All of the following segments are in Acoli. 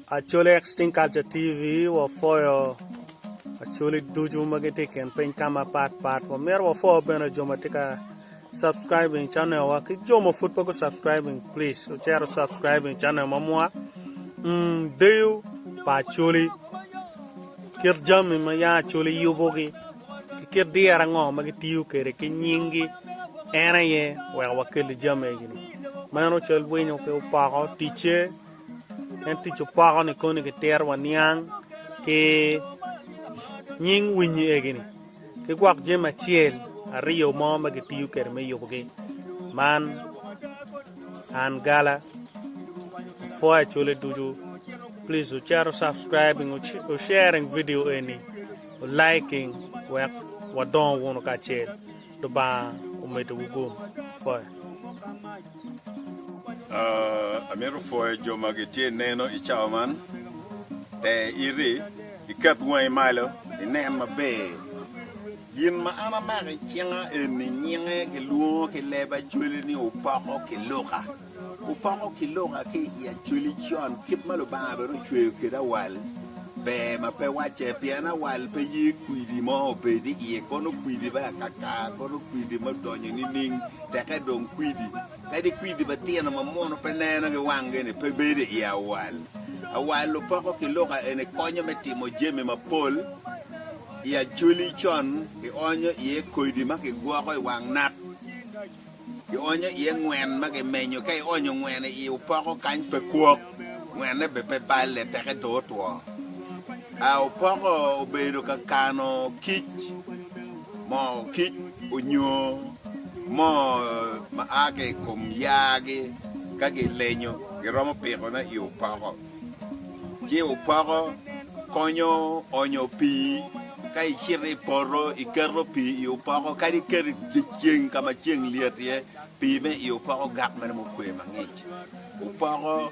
Acholi Extinct Culture TV wapwoyo Acholi ducu ma gitye i kin piny ka mapat pat. Wamito wapwo bene jo ma tye ka subscribing channel wa ki jo ma pud pe gu subscribing please wucito subscribing channel ma mwa. Mm, deyo pa Acholi kit jami ma ya Acholi yubogi ki kit diro ango ma gitiyo kwede ki nyinggi en aye weko wakelli jami egi-ni. Meno cal winyo ki opoko ticce En tic opoko ni koni kitito wa niang ki nying winyi egi-ni ki gwok jami acel aryo mo ma gitiyo kwede me yubogi man an gala apwoyo acholi ducu please wucito subscribing wu sharing video eni wu liking wek wadongo wunu kacel Lubanga omeddiwu gum apwoyo. Amito pwoyo jo ma gitye neno i cawa man. Ter iti, iket wangi malo, inen maber. Gin ma an amako i cinga eni nyinge gilwongo ki leb Acholi ni opoko kiluka. Opoko kiluka ki i Acholi con kit ma Lubanga bene ocweyo kwede awal ber ma pe wacce pien awal pe ye kwidi mo obed iye kono kwidi me akaka kono kwidi ma odonyo nining Teke dong kwidi, kadi kwidi matino ma muno pe neno ki wanggi-ni pe bedo i awal. Awal opoko ki luka eni konyo me timo jami mapol. I Acholi con kionyo iye kodi ma kigwoko i wang nak, kionyo iye ngwen ma kimenyo. Ka ionyo ngwen i opoko kany pe kwok, ngwenne bene pe balle teke dong otwo. A Opoko obedo ka kano kic, moo kic onyo moo ma a ki i kom yaagi ka gilenyo giromo pikone i opoko. Ci opoko konyo onyo pii ka icito i poto iketo pii i opoko kadi iketo i dye ceng ka ma ceng lyet iye pii me i opoko gak mere mukwe mangic. Opoko,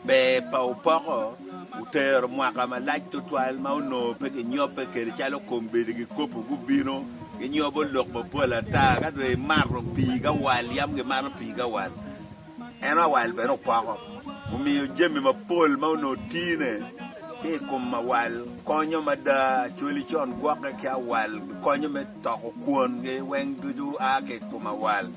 Ber pa opoko otero mwaka malac tutwal ma onongo pe ginyobbe kwede calo kombeddi gikopo gubino ginyobo lok mapol ata ka dong imato pii gawal yam gimato pii gawal en awal bene opoko omiyo jami mapol ma onongo tine ki i kom awal konyo mada cwali con gwokke ki awal konyo me toko kwongi weng ducu a ki i kom awal.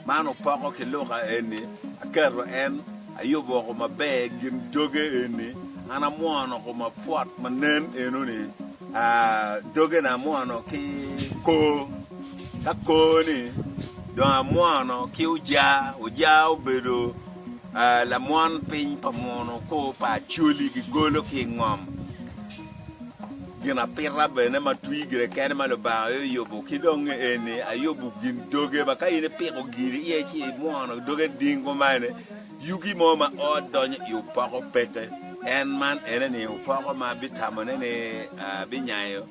Man opoko ki luka eni, aketo en, ayubo woko maber gin doge eni, an amwono ko mapwot ma nen enoni, dogena amwono ki kor, ka kor-ni dong amwono ki oja, oja obedo lamwon piny pa muno kor pa acholi gigolo ki i ngom. Ginapita bene ma twi gire kene ma Lubanga aye oyubo, ki dong eni ayubo gin doge ma ka in ipiko giri iye ci imwono doge ding kuman-ni, yugi mo ma ot donyo i opoko peke. En man ene-ni opoko ma abitamone ni abinyayo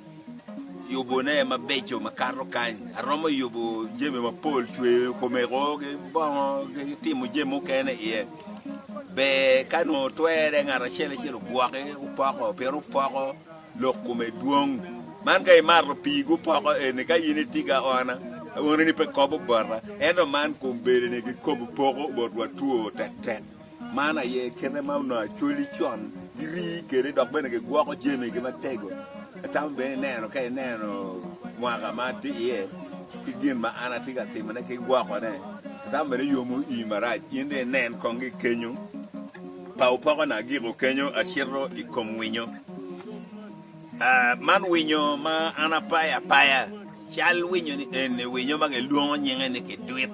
yubone mabeco makato kany. Aromo yubo jami mapol, cweyo kome ki bongo ki timo jami mukene iye. Ber ka nongo twere ngat acel acel ogwoki opoko pien opoko lok kome dwong. Man ka imato pii gupoko eni ka in itye ki aona, aonani pe kobo bota ento man kombeddi-ni gikobo poko botwa two tektek. Man aye kite ma onongo Acholi con girii kwede dok bene gigwoko jamigi matego. Atamo bene ineno ka ineno mwaka ma atye iye ki gin ma an atye ka timone ki gwokone, atamo bene yomo ii marac. In dong inen kong ki kenyo pa opokona agiko kenyo acito i kom winyo. Man winyo ma an apayo apaya, cal winyo-ni eni winyo ma gilwongo nyinge ni kidwit.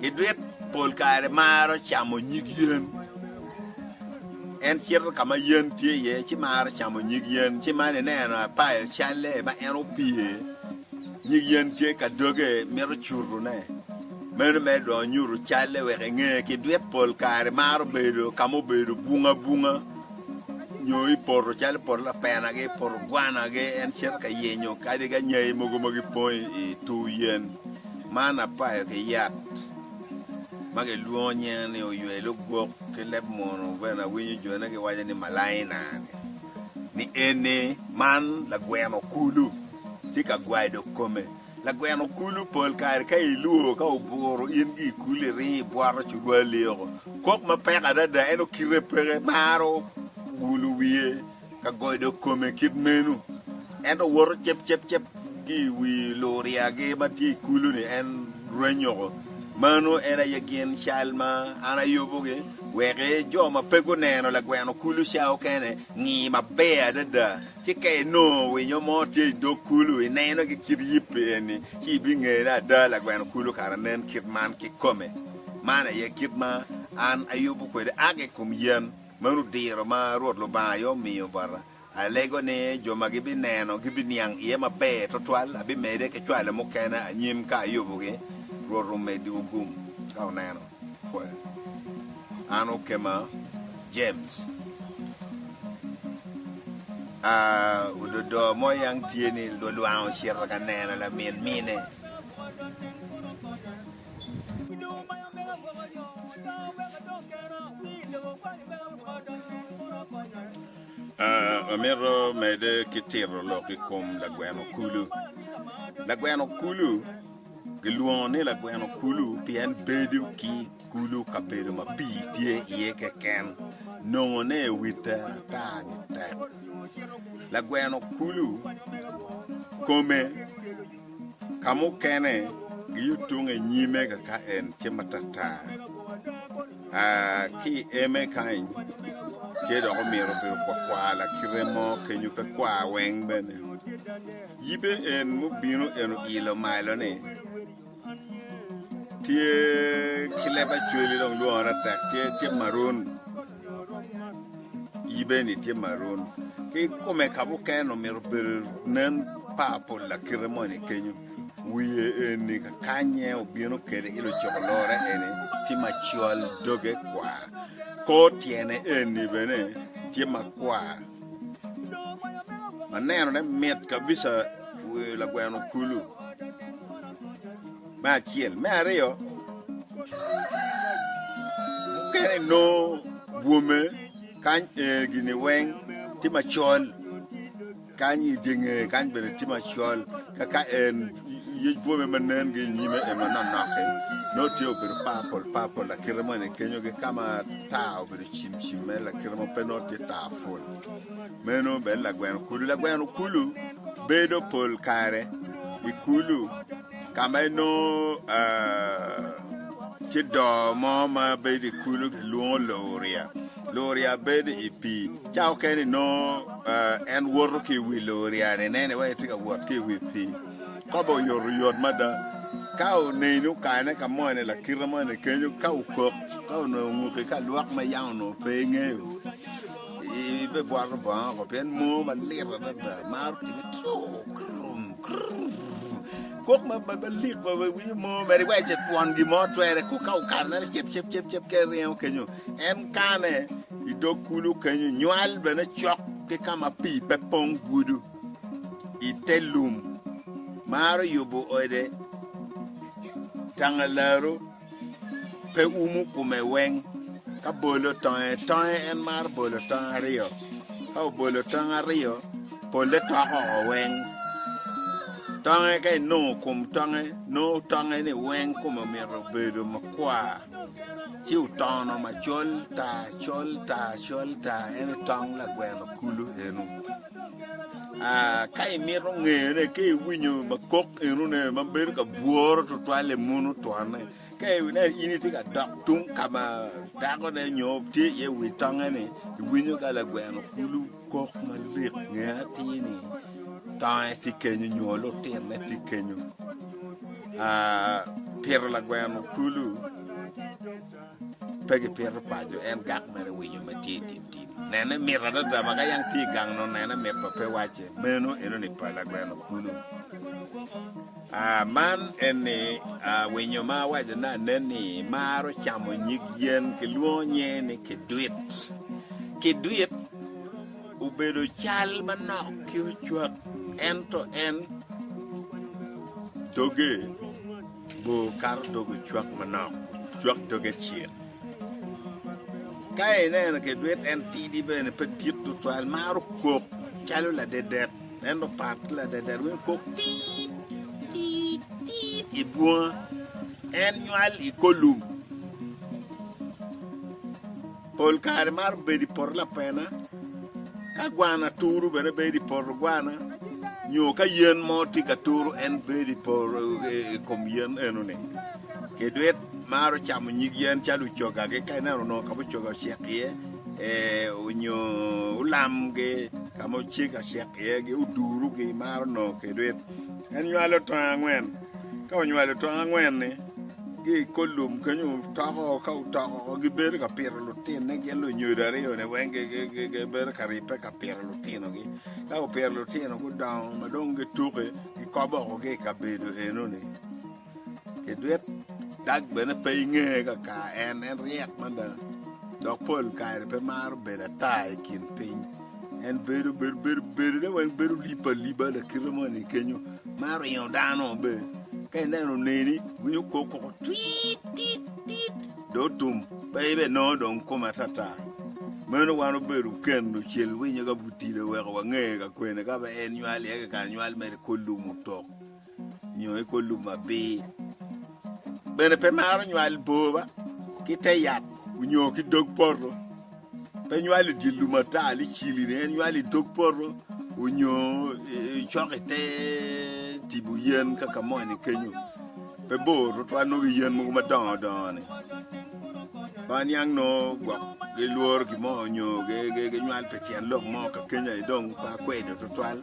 Kidwit pol kare maro camo nyig yen. En cito ka ma yen tye iye ci maro camo nyig yen. Ci man ineno apayo calle ma en opye, nyig yen tye ka doge mito cutone. Meno mere dong anyuto calle wek inge. Kidwit pol kare maro bedo ka ma obedo bunga bunga nyo i poto calo poto lapenagi, poto gwanagi. En cito ka yenyo kadi ki anyai mogo ma gipong i tur yen. Man apayo ki yat ma gilwongo nyinge ni oywel ogwok ki leb munu bene awinyo jone giwaco ni malaina-ni ni eni man lagweno kulu tye ka gwado kome. Lagweno kulu pol kare ka ilwor ka oburo in gi i kulu iringo ibwoto curwalli oko. Kok mapek adada ento kite peke maro gulo wiye ka godo kome kit meno. Ento woto cep cep cep ki i wi luryagi ma tye i kulu-ni en rweny oko. Mano en aye gin cal ma an ayubogi wek jo ma pe guneno lagweno kulu ca okene ngi maber adada. Ci ka inongo winyo mo tye i dog kulu, ineno ki kit yibbe eni, ci ibingeyo ni ada lagweno kulu kara nen kit man kikome. Man aye kit ma an ayubo kwede a ki i kom yen. Meno diro ma Rwot Lubanga aye omiyo bota. Alego ni jo ma gibineno gibiniang iye maber twatwal. Abimedde ki cwalo mukene anyim ka ayubogi. Rwot omeddiwu gum ka wuneno. Pwoyo. An okema James. A Ododo mo yang tye ni lwang ocito ka neno lamin mine. Amito medde ki tito lok i kom lagweno kulu. Lagweno kulu gilwongo ni lagweno kulu pien bedo ki kulu kabedo ma pii tye iye keken. Nongone i wi tere ata-ni tek. Lagweno kulu kome Ka mukene giyutung i nyime kaka en tye matartar, ki i eme kany tye dok omyero obedo kwakwar lakite mo kenyo pe kwar weng bene. Yibe en mubino en oilo malo-ni tye ki leb acwali dong lwongone tek tye maroon. Yibe-ni tye maroon ki kome ka mukene omito bedo nen papul lakite moni kenyo wiye eni kakanye obino kwede ki luciko lore eni tye macol doge kwar kor tyene eni bene tye makwar ma nenone mit kabisa lagweno kulu. Me acel. Me aryo, mukene nongo bwome kany eni weng tye macol kany i dye ngeye kany bene tye macol ka en yec bwome ma nen ki i nyime en manoknoki nongo tye obedo papol papol lakite moni kenyo ki ka ma tar obedo cim cim mere lakite mo pe nongo tye tar pul. Meno bene lagweno kulu. Lagweno kulu bedo pol kare i kulu ka ma inongo tye doo mo ma bedo i kulu kilwongo luria. Luria bedo i pii. Ca okene inongo en woto ki i wi luria-ni ineno iwaci tye ka wot ki i wi pii. Kobo oyotoyot mada. Ka oneni okane ka moni lakite moni kenyo ka okok ka onongo onguki ka lwak ma yam onongo pe ingeyo. Ibibwoto bongo oko pien moo malit adada maro timme kiu krum krum kok malik ma winyo moo mere iwaci ce twon gin mo twere kok ka okato neno cep cep cep cep ka iringo kenyo en kane i dog kulu kenyo nywal bene cok ki ka ma pii pe pong gudo i te lum maro yubo ode tangalaro Pe umo kome weng. Ka bolo tonge, tonge en maro bolo tong aryo. Ka obolo tong aryo, polle toko oko weng. Tonge ka inongo kom tonge, nongo tonge ni weng kome myero obedo makwar, ci otono macol tar, col tar, col tar, en aye tong lagweno kulu eno. Ka imito ngeyone, ka iwinyo ma kok enone ma bedo ka bworo tutwal i muno twonne, ka ineno in itye ka dok tung ka ma dakone nyo tye iye i wi tonge-ni, iwinyo ka lagweno kulu kok malik nge atir ni tonge tye kenyo nyo lutinne tye kenyo. Pito lagweno kulu. Pe gipito paco, en gak mere winyo ma tye i tim tim. Nene mit adada ma ka yang tye i gang nongo nene mit ma pe wacce. Meno enoni pa lagweno kulu. Ah, man eni ah, winyo ma awaco ni anen ni maro camo nyig yen kilwongo nyinge ni kidwit. Kidwit obedo cal manok ki ocwak ento en doge Bor kato dog ocwak manok, ocwak doge cek. Ka ineno kidwit en tidi bene pe dit tutwal, maro kok calo ladedek ento pat ki ladedek winyo kok tiit tiit. i bunga, en nywal i kor lum. Pol kare maro bedo i poto lapena, ka gwana turu bene bedo i poto gwana, nyo ka yen mo tye ka turu en bedo i poto i kom yen enoni. Kidwit maro camo nyig yen calo ocogagi, ka ineno onongo ka ma ocoga ocek iye nyo olamgi ka ma oceg acek iye gi odurugi maro nongo kidwit. En nywalo tong angwen, ka onywalo tong angwen-ni ki i kor lum kenyo otoko, ka otoko gibedo ka pito lutinne gin lunyodo aryo-ni weng gibedo ka ribbe ka pito lutinogi. Ka gupito lutino gudongo ma dong gituki gikobo woko ki i kabedo enoni. Kidwit dag bene pe inge kaka en, en ryek mada dok pol kare pe maro bedo ata i kin piny. En bedo bedo bedo bedone weng bedo libo aliba lakite moni kenyo maro ringo dano be ka ineno oneni winyo kok koko twit tit tit dong otum pe ibe nongo dong kome atata. Meno wan obedo ken ocel winyo ka butile oweko wange ka kwene ka be en nywal iye kekany nywal mere kor lum otok. nyo i kor lum abir. Bene pe maro nywal boba ki te yat nyo ki dog poto. Pe nywal i dye lum ata licili-ni, en nywal i dog poto nyo cok i te tipo yen kaka moni kenyo. Pe bor tutwal nongo ki yen mogo madongo dongo-ni. Pe aniang nongo gwok gilworo gin mo nyo ginywal pi tyen lok mo ka kenyo aye dong pe akwedo tutwal.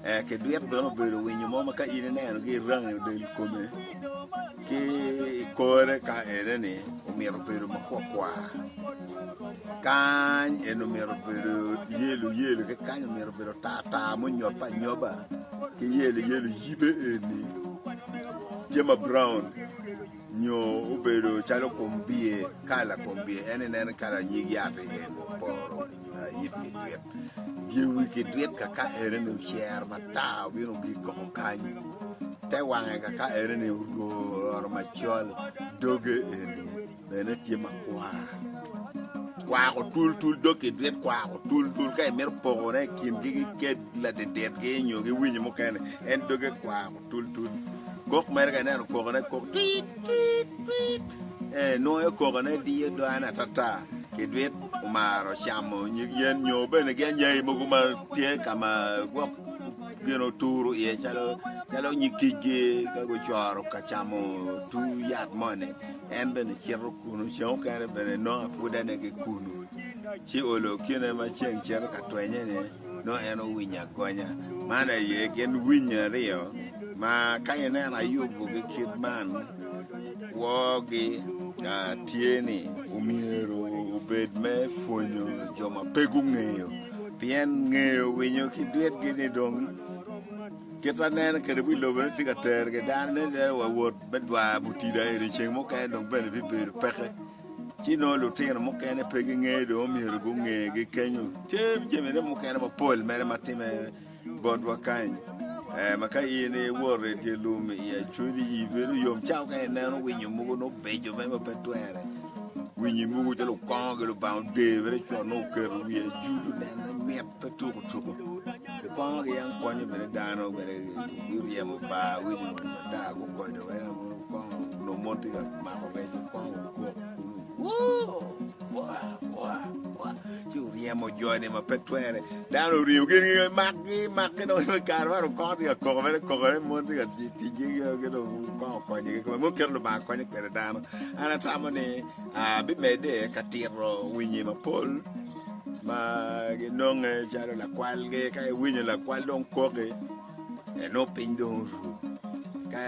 Kidwit bene obedo winyo mo ma ka in ineno ki i rangi del kome ki i kore ka ene-ni omito bedo makwakwar kany eni omito bedo yelo yelo ki kany omito bedo tartar munyobbe anyoba ki yelo yelo yibe eni tye ma braun nyo obedo calo kom biye kala kom biye en ineno kala nyig yat eni oporo yit kidwit. Dye wi kidwit kaka enoni ocer matar obino ogik koko kany, te wange kaka enoni ororo macol, doge eni bene tye makwar. Kwako tul tul dog kidwit kwako tul tul ka imito pokone i kingi ki ked ladiditgi nyo ki winyo mukene en doge kwako tul tul. Kok mere ka ineno kokone kok twit twit twit. Ee, nwoyo kokone diyo dwane atata. Kidwit omaro camo nyig yen nyo bene ki anyai mogo ma tye ka ma gwok gin oturu iye calo calo nyig kicgi ka gucoro ka camo tur yat moni en bene cito kunu ceng mukene bene nongo apudane ki kunu ci olo kine ma ceng cito ka twenye-ni nongo en owinyo agonya. Man aye gin winyo aryo ma ka ineno ayubogi kit man Kwogi tye ni omyero obed me pwonyo jo ma pe gungeyo, pien ngeyo winyo ki dwitgi ni dong kit aneno kwede wi lobo ni tye ka tero ki dano nen calo wa wot me dwar butida eni ceng mukene dong bene bibedo peke ci nongo lutino mukene pe gingeyo dong omyero gunge gi kenyo tye jamine mukene mapol mere ma time botwa kany. Ma ka in iwoto i dye lum i Acholi ii bedo yom calo ka ineno winyo mogo nongo obeco mere ma pe twere. Winyi mogo calo okongo ki Lubanga odeyo bene con nongo oketo wiye ajulu nene mit pe tuko tuko. Okongo ki yam konyo bene dano bene giryemo bar winyo matar gukodo bene okongo onongo mon tye ka mako rec okongo okok kunu woo waa waa waa ci oryemo joni ma pe twere. Dano oringo gin gi makgi makgi dong i kare man okongo tye ka koko mere kokone mon tye ka ticgi ki dong okongo konyogi kome mo kit Lubanga konyo kwede dano. An atamo ni abimedde ka tito winyi mapol ma ginonge calo lakwalgi ka iwinyo lakwal dong koki nongo piny dong oru ka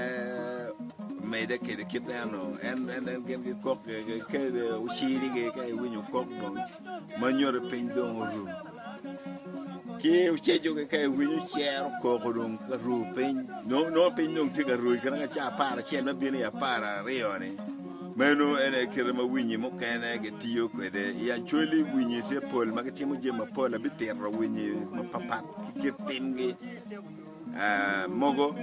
omedde kwede kit eno en en gin gikok kede ocirigi ka iwinyo kok dong ma nyuto piny dong oru ki ocejogi ka iwinyo cero koko dong ka ru piny nongo piny dong tye ka ru kene ka ca 11 me bino i 12 ni meno en aye kite ma winyi mukene gitiyo kwede i Acholi winyi tye pol ma gitimo jami mapol abitito winyi mapapat ki kit timgi mogo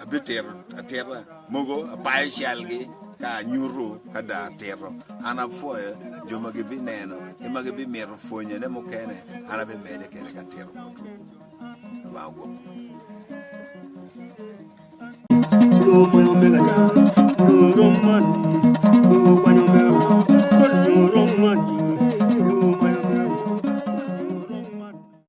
abitito atita Mogo apayo calgi ka anyuto ka dong atito. An apwoyo jo ma gibineno ki ma gibimito pwonyone mukene, an abimedde kwede ka tito botwu. Lubanga ogwokwu.